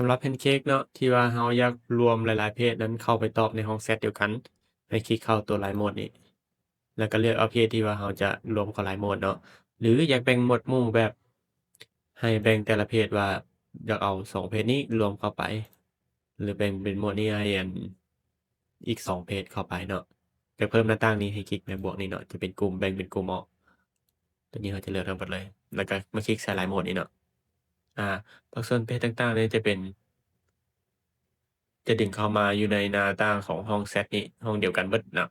ສຳລັບແພນເຄ້ກເນາະ ທີ່ວ່າເຮົາຢາກລວມຫຼາຍໆເພຈນັ້ນເຂົ້າໄປຕອບໃນຫ້ອງແຊັດດຽວກັນ ໃຫ້ຄລິກເຂົ້າຕົວ Live Mode ນີ້ ແລ້ວກໍເລືອກເອົາເພຈທີ່ວ່າເຮົາຈະລວມເຂົ້າ Live Mode ເນາະ ຫຼືຢາກແບ່ງໝວດໝູ່ແບບໃຫ້ແບ່ງແຕ່ລະເພຈວ່າຢາກເອົາສອງເພຈນີ້ລວມເຂົ້າໄປ ຫຼືແບ່ງເປັນໝວດນີ້ໃຫ້ອັນ ອີກສອງເພຈເຂົ້າໄປເນາະ. ຢາກເພີ່ມໜ້າຕ່າງນີ້ໃຫ້ຄລິກແມ່ບວກນີ້ເນາະ ຈະເປັນກຸ່ມ ແບ່ງເປັນກຸ່ມອອກ. ຕົວນີ້ເຮົາຈະເລືອກທັງໝົດເລີຍ ແລ້ວກໍມາຄລິກໃສ່ Live Mode ນີ້ເນາະ. ອາ ພາກສ່ວນເພຈຕ່າງໆນີ້ຈະເປັນ ຈະດຶງເຂົ້າມາຢູ່ໃນໜ້າຕ່າງຂອງຫ້ອງແຊັດນີ້ ຫ້ອງດຽວກັນເບິດເນາະ.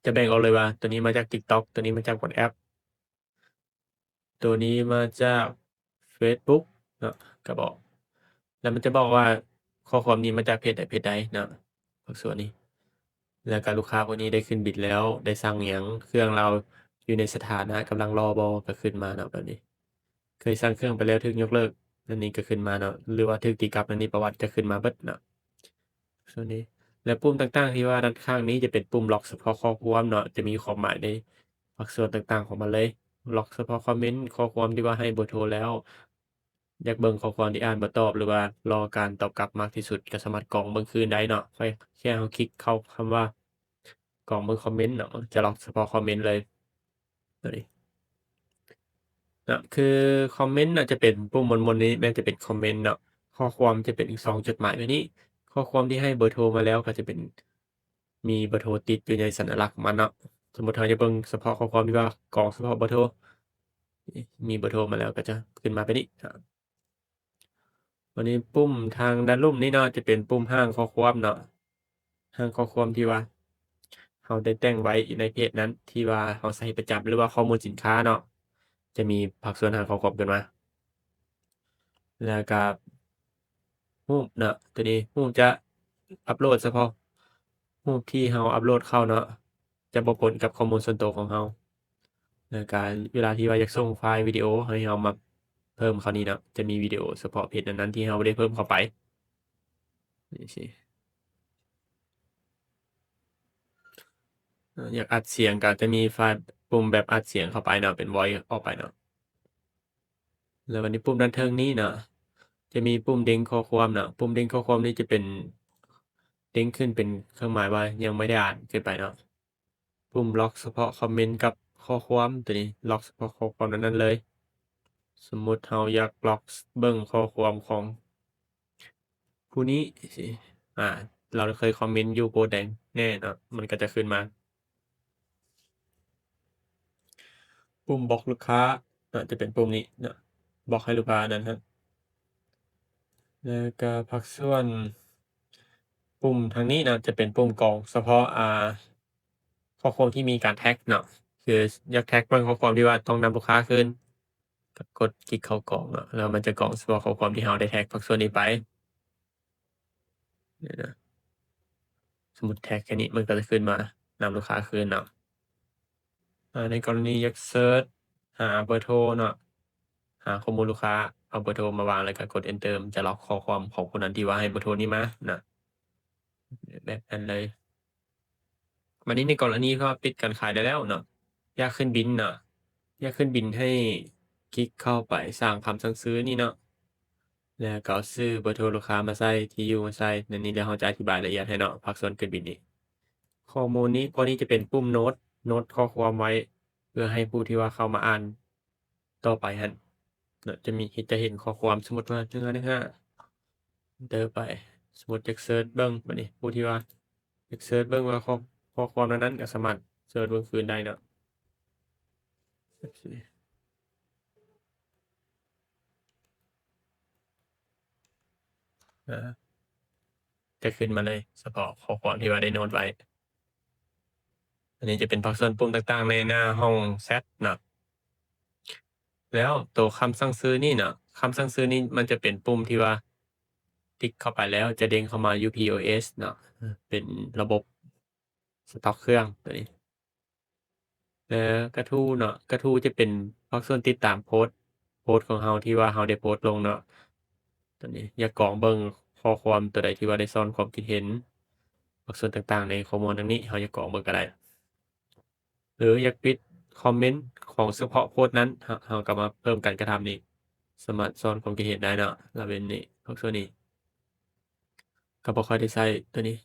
ຈະແບ່ງອອກເລີຍວ່າ ຕົວນີ້ມາຈາກ TikTok ຕົວນີ້ມາຈາກ WhatsApp ຕົວນີ້ມາຈາກ Facebook ເນາະ ກໍບອກ ແລ້ວມັນຈະບອກວ່າຂໍ້ຄວາມນີ້ມາຈາກເພຈໃດເພຈໃດເນາະ ພາກສ່ວນນີ້. ແລ້ວກໍລູກຄ້າຜູ້ນີ້ໄດ້ຂຶ້ນບິນແລ້ວ ໄດ້ສັ່ງຫຍັງ ເຄື່ອງລາວຢູ່ໃນສະຖານະກຳລັງລໍບໍ່ ກໍຂຶ້ນມາເນາະ ແບບນີ້. ເຄີຍສັ່ງເຄື່ອງໄປແລ້ວຖືກຍົກເລີກ ອັນນີ້ກໍຂຶ້ນມາເນາະ ຫຼືວ່າຖືກຕີກັບ ອັນນີ້ປະຫວັດຈະຂຶ້ນມາເບິດເນາະ ສ່ວນນີ້. ແລະ ປຸ່ມຕ່າງໆທີ່ວ່າດ້ານຂ້າງນີ້ຈະເປັນປຸ່ມລັອກສະເພາະຂໍ້ຄວາມເນາະ ຈະມີຄວາມໝາຍໃນພາກສ່ວນຕ່າງໆຂອງມັນເລີຍ. ລັອກສະເພາະຄອມເມັນ ຂໍ້ຄວາມທີ່ວ່າໃຫ້ເບີໂທແລ້ວ ຢາກເບິ່ງຂໍ້ຄວາມທີ່ອ່ານບໍ່ຕອບ ຫຼືວ່າລໍການຕອບກັບມາກທີ່ສຸດ ກໍສາມາດກອງເບິ່ງຄືນໄດ້ເນາະ. ແຄ່ເຮົາຄລິກເຂົ້າຄຳວ່າ ກອງເບິ່ງຄອມເມັນເນາະ ຈະລັອກສະເພາະຄອມເມັນເລີຍ ຕົວນີ້ເນາະ. ຄືຄອມເມັນເນາະ ຈະເປັນປຸ່ມມົນໆນີ້ ແມ່ນຈະເປັນຄອມເມັນເນາະ. ຂໍ້ຄວາມຈະເປັນສອງຈຸດໝາຍແບບນີ້. ຂໍ້ຄວາມທີ່ໃຫ້ເບີໂທມາແລ້ວ ກໍຈະເປັນ ມີເບີໂທຕິດຢູ່ໃນສັນຍາລັກຂອງມັນເນາະ. ສົມມຸດເຮົາຈະເບິ່ງສະເພາະຂໍ້ຄວາມທີ່ວ່າກອງສະເພາະເບີໂທ ມີເບີໂທມາແລ້ວ ກໍຈະຂຶ້ນມາແບບນີ້. ບາດນີ້ປຸ່ມທາງດ້ານລຸ່ມນີ້ເນາະ ຈະເປັນປຸ່ມຮ່າງຂໍ້ຄວາມເນາະ ຮ່າງຂໍ້ຄວາມທີ່ວ່າເຮົາໄດ້ແຕ່ງໄວ້ໃນເພຈນັ້ນ ທີ່ວ່າເຮົາໃຊ້ປະຈຳ ຫຼືວ່າຂໍ້ມູນສິນຄ້າເນາະ ຈະມີພາກສ່ວນຮ່າງຂໍ້ຄວາມຂຶ້ນມາ. ແລ້ວກໍຮູບເນາະ ຕົວນີ້ຮູບຈະອັບໂຫຼດສະເພາະຮູບທີ່ເຮົາອັບໂຫຼດເຂົ້າເນາະ ຈະບໍ່ປົນກັບຂໍ້ມູນສ່ວນໂຕຂອງເຮົາ. ແລ້ວກະເວລາທີ່ວ່າຢາກສົ່ງໄຟລ໌ວິດີໂອໃຫ້ເຮົາມາເພີ່ມເຂົ້ານີ້ເນາະ ຈະມີວິດີໂອສະເພາະເພຈນັ້ນໆທີ່ເຮົາໄດ້ເພີ່ມເຂົ້າໄປ ນີ້ຊີ້. ອາ ຢາກອັດສຽງກະຈະມີໄຟລ໌ ປຸ່ມແບບອັດສຽງເຂົ້າໄປເນາະ ເປັນ voice ອອກໄປເນາະ. ແລ້ວບັດນີ້ປຸ່ມດ້ານເທິງນີ້ເນາະ ຈະມີປຸ່ມເດ້ງຂໍ້ຄວາມເນາະ ປຸ່ມເດ້ງຂໍ້ຄວາມນີ້ຈະເປັນ ເດ້ງຂຶ້ນເປັນເຄື່ອງໝາຍວ່າຍັງບໍ່ໄດ້ອ່ານຂຶ້ນໄປເນາະ. ປຸ່ມລັອກສະເພາະຄອມເມັນກັບຂໍ້ຄວາມ ຕົວນີ້ລັອກສະເພາະຂໍ້ຄວາມນັ້ນໆເລີຍ. ສົມມຸດເຮົາຢາກລັອກເບິ່ງຂໍ້ຄວາມຂອງຜູ້ນີ້ຊີ້ ອາ ລາວເຄີຍຄອມເມັນຢູ່ໂພສໃດແນ່ເນາະ ມັນກໍຈະຂຶ້ນມາ. ປຸ່ມບລັອກລູກຄ້າເນາະ ຈະເປັນປຸ່ມນີ້ເນາະ ບລັອກໃຫ້ລູກຄ້ານັ້ນຮະ. ແລ້ວກໍພາກສ່ວນປຸ່ມທາງນີ້ເນາະ ຈະເປັນປຸ່ມກອງສະເພາະ ອາ ຂໍ້ຄວາມທີ່ມີການແທັກເນາະ ຄືຢາກແທັກເບິ່ງຂໍ້ຄວາມທີ່ວ່າຕ້ອງນຳລູກຄ້າຄືນ ກໍກົດຄລິກເຂົ້າກອງເນາະ ແລ້ວມັນຈະກອງສະເພາະຂໍ້ຄວາມທີ່ເຮົາໄດ້ແທັກພາກສ່ວນນີ້ໄປ. ນີ້ນະ ສົມມຸດແທັກແຄ່ນີ້ ມັນກໍຈະຂຶ້ນມານຳລູກຄ້າຄືນເນາະ. ອາ ໃນກໍລະນີຢາກເສີດຫາເບີໂທເນາະ ຫາຂໍ້ມູນລູກຄ້າ ເອົາເບີໂທມາວາງ ແລ້ວກໍກົດ Enter ມັນຈະລັອກຂໍ້ຄວາມຂອງຜູ້ນັ້ນທີ່ວ່າໃຫ້ເບີໂທນີ້ມານະ ແບບນັ້ນເລີຍ. ບັດນີ້ໃນກໍລະນີທີ່ວ່າປິດການຂາຍໄດ້ແລ້ວເນາະ ຢາກຂຶ້ນບິນເນາະ ຢາກຂຶ້ນບິນໃຫ້ຄລິກເຂົ້າໄປສ້າງຄຳສັ່ງຊື້ນີ້ເນາະ ແລ້ວກໍເອົາຊື່ເບີໂທລູກຄ້າມາໃສ່ ທີ່ຢູ່ມາໃສ່ ໃນນີ້ແລ້ວເຮົາຈະອະທິບາຍລະອຽດໃຫ້ເນາະ ພາກສ່ວນຂຶ້ນບິນນີ້. ຂໍ້ມູນນີ້ ພວກນີ້ຈະເປັນປຸ່ມໂນ້ດ ໂນ້ດຂໍ້ຄວາມໄວ້ ເພື່ອໃຫ້ຜູ້ທີ່ວ່າເຂົ້າມາອ່ານ ຕໍ່ໄປຫັ້ນເນາະ ຈະມີ ຈະເຫັນຂໍ້ຄວາມ ສົມມຸດວ່າ ໜຶ່ງຫ້າໜຶ່ງຫ້າ Enter ໄປ. ສົມມຸດຢາກເສີດເບິ່ງ ບັດນີ້ຜູ້ທີ່ວ່າຢາກເສີດເບິ່ງວ່າຂໍ້ ຂໍ້ຄວາມນັ້ນໆ ກໍສາມາດເສີດເບິ່ງຄືນໄດ້ເນາະ. ອາ ຈະຂຶ້ນມາເລີຍ ສະເພາະຂໍ້ຄວາມທີ່ວ່າໄດ້ໂນ້ດໄວ້. ອັນນີ້ຈະເປັນພາກສ່ວນປຸ່ມຕ່າງໆໃນໜ້າຫ້ອງແຊັດເນາະ. ແລ້ວໂຕຄຳສັ່ງຊື້ນີ້ເນາະ ຄຳສັ່ງຊື້ນີ້ມັນຈະເປັນປຸ່ມທີ່ວ່າຕິກເຂົ້າໄປແລ້ວຈະເດ້ງເຂົ້າມາຢູ່ ພີໂອເອສ ເນາະ ເປັນລະບົບສະຕັອກເຄື່ອງໂຕນີ້. ແລ້ວກະທູເນາະ ກະທູຈະເປັນພາກສ່ວນຕິດຕາມໂພສ ໂພສຂອງເຮົາທີ່ວ່າເຮົາໄດ້ໂພສລົງເນາະ. ຕົວນີ້ຢາກກອງເບິ່ງຂໍ້ຄວາມຕົວໃດທີ່ວ່າໄດ້ສະທ້ອນຄວາມຄິດເຫັນ ພາກສ່ວນຕ່າງໆໃນຂໍ້ມູນດັ່ງນີ້ ເຮົາຢາກກອງເບິ່ງກໍໄດ້ ຫຼືຢາກປິດຄອມເມັນຂອງສະເພາະໂພສນັ້ນ ເຮົາ ເຮົາກໍມາເພີ່ມການກະທຳນີ້ ສາມາດສອນຄວາມຄິດເຫັນໄດ້ເນາະ. ລະເວັນນີ້ ພວກສ່ວນນີ້ກໍບໍ່ຄ່ອຍໄດ້ໃຊ້ຕົວນີ້.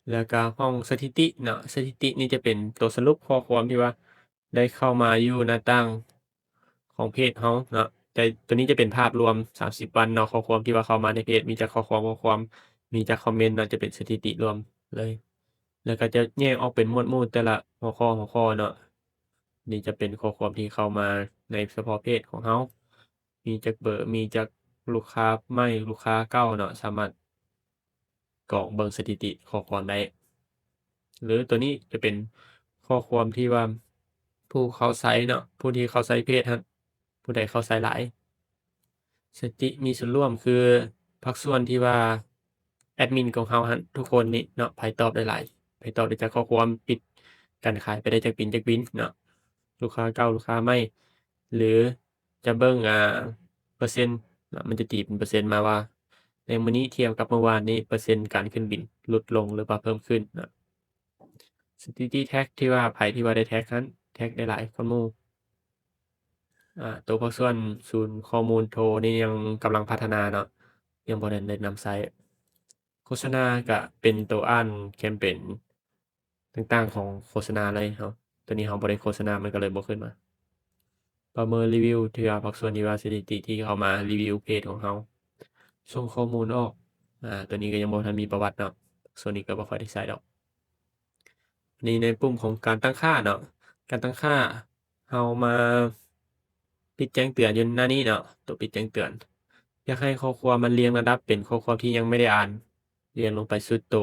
ແລ້ວກໍຫ້ອງສະຖິຕິເນາະ, ສະຖິຕິນີ້ຈະເປັນຕົວສະຫຼຸບຂໍ້ຄວາມທີ່ວ່າໄດ້ເຂົ້າມາຢູ່ໜ້າຕ່າງຂອງເພຈເຮົາເນາະ. ແຕ່ຕົວນີ້ຈະເປັນພາບລວມສາມສິບວັນເນາະ, ຂໍ້ຄວາມທີ່ວ່າເຂົ້າມາໃນເພຈ, ມີຈັກຂໍ້ຄວາມ, ຂໍ້ຄວາມ, ມີຈັກຄອມເມັນເນາະ, ຈະເປັນສະຖິຕິລວມເລີຍ. ແລ້ວກໍຈະແຍກອອກເປັນໝວດໝູ່ແຕ່ລະຫົວຂໍ້, ຫົວຂໍ້ເນາະ. ນີ້ຈະເປັນຂໍ້ຄວາມທີ່ເຂົ້າມາໃນສະເພາະເພຈຂອງເຮົາ, ມີຈັກເບີ, ມີຈັກລູກຄ້າໃໝ່, ລູກຄ້າເກົ່າເນາະ, ສາມາດກອກເບິ່ງສະຖິຕິຂໍ້ຄວາມໄດ້. ຫຼືຕົວນີ້ຈະເປັນຂໍ້ຄວາມທີ່ວ່າຜູ້ເຂົ້າໃຊ້ເນາະ, ຜູ້ທີ່ເຂົ້າໃຊ້ເພຈຫັ້ນ, ຜູ້ໃດເຂົ້າໃຊ້ຫຼາຍ. ສະຖິຕິມີສ່ວນຮ່ວມຄືພາກສ່ວນທີ່ວ່າແອດມິນຂອງເຮົາຫັ້ນ ທຸກຄົນນີ້ເນາະ, ໃຜຕອບໄດ້ຫຼາຍ, ໃຜຕອບໄດ້ຈັກຂໍ້ຄວາມ, ປິດການຂາຍໄປໄດ້ຈັກບິນ, ຈັກບິນເນາະ, ລູກຄ້າເກົ່າ, ລູກຄ້າໃໝ່ ຫຼືຈະເບິ່ງ ອ່າ ເປີເຊັນເນາະ, ມັນຈະຕີເປັນເປີເຊັນມາວ່າ ໃນມື້ນີ້ທຽບກັບມື້ວານນີ້ ເປີເຊັນການຂຶ້ນບິນຫຼຸດລົງ ຫຼືວ່າເພີ່ມຂຶ້ນເນາະ. ສະຖິຕິແທັກທີ່ວ່າ ໃຜທີ່ວ່າໄດ້ແທັກຫັ້ນ ແທັກໄດ້ຫຼາຍກວ່າໝູ່. ອາ ໂຕພາກສ່ວນສູນຂໍ້ມູນໂທນີ້ຍັງກຳລັງພັດທະນາເນາະ, ຍັງບໍ່ໄດ້ນຳໃຊ້. ໂຄສະນາກະເປັນໂຕອ່ານແຄມເປນຕ່າງໆຂອງໂຄສະນາເລີຍເນາະ, ໂຕນີ້ເຮົາບໍ່ໄດ້ໂຄສະນາ ມັນກະເລີຍບໍ່ຂຶ້ນມາ. ປະເມີນຣີວິວທີ່ວ່າພາກສ່ວນທີ່ວ່າສະຖິຕິທີ່ເຂົ້າມາຣີວິວເພຈຂອງເຮົາ, ສົ່ງຂໍ້ມູນອອກ. ອາ ໂຕນີ້ກະຍັງບໍ່ທັນມີປະຫວັດເນາະ, ສ່ວນນີ້ກະບໍ່ຄ່ອຍໄດ້ໃຊ້ດອກ. ນີ້ໃນປຸ່ມຂອງການຕັ້ງຄ່າເນາະ, ການຕັ້ງຄ່າ ເຮົາມາປິດແຈ້ງເຕືອນຢູ່ໜ້ານີ້ເນາະ, ໂຕປິດແຈ້ງເຕືອນ. ຢາກໃຫ້ຂໍ້ຄວາມມັນລຽງລະດັບເປັນຂໍ້ຄວາມທີ່ຍັງບໍ່ໄດ້ອ່ານ, ລຽງລົງໄປສຸດໂຕ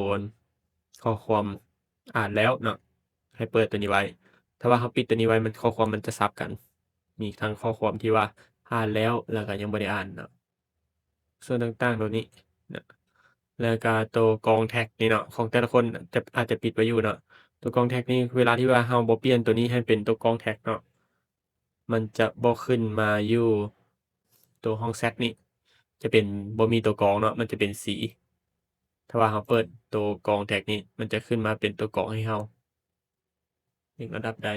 ຂໍ້ຄວາມອ່ານແລ້ວເນາະ, ໃຫ້ເປີດໂຕນີ້ໄວ້. ຖ້າວ່າເຮົາປິດໂຕນີ້ໄວ້ ມັນ ຂໍ້ຄວາມມັນຈະສັບກັນ, ມີທັງຂໍ້ຄວາມທີ່ວ່າອ່ານແລ້ວ ແລ້ວກະຍັງບໍ່ໄດ້ອ່ານເນາະ. ສ່ວນຕ່າງໆໂຕນີ້ນະ, ແລ້ວກະໂຕກອງແທັກນີ້ເນາະ ຂອງແຕ່ລະຄົນຈະ ອາດຈະປິດໄວ້ຢູ່ເນາະ. ໂຕກອງແທັກນີ້ ເວລາທີ່ວ່າເຮົາບໍ່ປ່ຽນໂຕນີ້ໃຫ້ເປັນໂຕກອງແທັກເນາະ, ມັນຈະບໍ່ຂຶ້ນມາຢູ່ໂຕຫ້ອງແຊັດນີ້, ຈະເປັນ ບໍ່ມີໂຕກອງເນາະ, ມັນຈະເປັນສີ. ຖ້າວ່າເຮົາເປີດໂຕກອງແທັກນີ້ ມັນຈະຂຶ້ນມາເປັນໂຕກອງໃຫ້ເຮົາ ລຽງລະດັບໄດ້.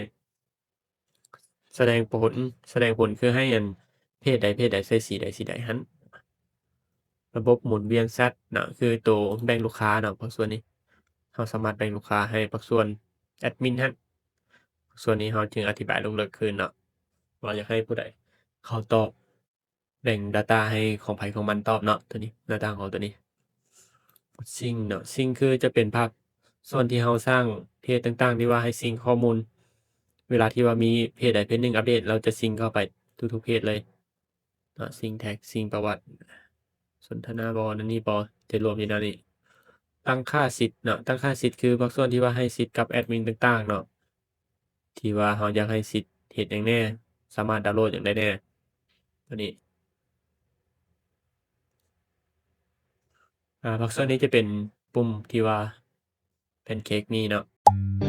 ສະແດງຜົນ, ສະແດງຜົນຄືໃຫ້ອັນ ເພຈໃດເພຈໃດໃສ່ສີໃດສີໃດຫັ້ນ. ລະບົບໝູນວຽນແຊັດນະ ຄືໂຕແບ່ງລູກຄ້າເນາະ, ພາກສ່ວນນີ້ ເຮົາສາມາດແບ່ງລູກຄ້າໃຫ້ພາກສ່ວນແອດມິນຫັ້ນ. ພາກສ່ວນນີ້ເຮົາຈຶ່ງອະທິບາຍລົງເລິກຂຶ້ນເນາະ ວ່າຢາກໃຫ້ຜູ້ໃດເຂົ້າຕອບ. ແບ່ງດາຕ້າໃຫ້ຂອງໃຜຂອງມັນຕອບເນາະ, ໂຕນີ້ ໜ້າຕ່າງຂອງໂຕນີ້. ຊິງເນາະ, ຊິງຄືຈະເປັນພາກສ່ວນທີ່ເຮົາສ້າງເພຈຕ່າງໆ ທີ່ວ່າໃຫ້ຊິງຂໍ້ມູນ. ເວລາທີ່ວ່າມີເພຈໃດເພຈໜຶ່ງອັບເດດ ເຮົາຈະຊິງເຂົ້າໄປທຸກໆເພຈເລີຍເນາະ, ຊິງແທັກ, ຊິງປະຫວັດ, ສົນທະນາບໍ່, ນັ້ນນີ້ບໍ່, ຈະລວມຢູ່ໃນນີ້. ຕັ້ງຄ່າສິດເນາະ, ຕັ້ງຄ່າສິດຄືພາກສ່ວນທີ່ວ່າໃຫ້ສິດກັບແອດມິນຕ່າງໆເນາະ. ທີ່ວ່າເຮົາຢາກໃຫ້ສິດເຮັດຫຍັງແດ່, ສາມາດດາວໂຫຼດຫຍັງໄດ້ແດ່. ໂຕນີ້ ອາ ພາກສ່ວນນີ້ຈະເປັນປຸ່ມທີ່ວ່າແພນເຄ້ກມີເນາະ.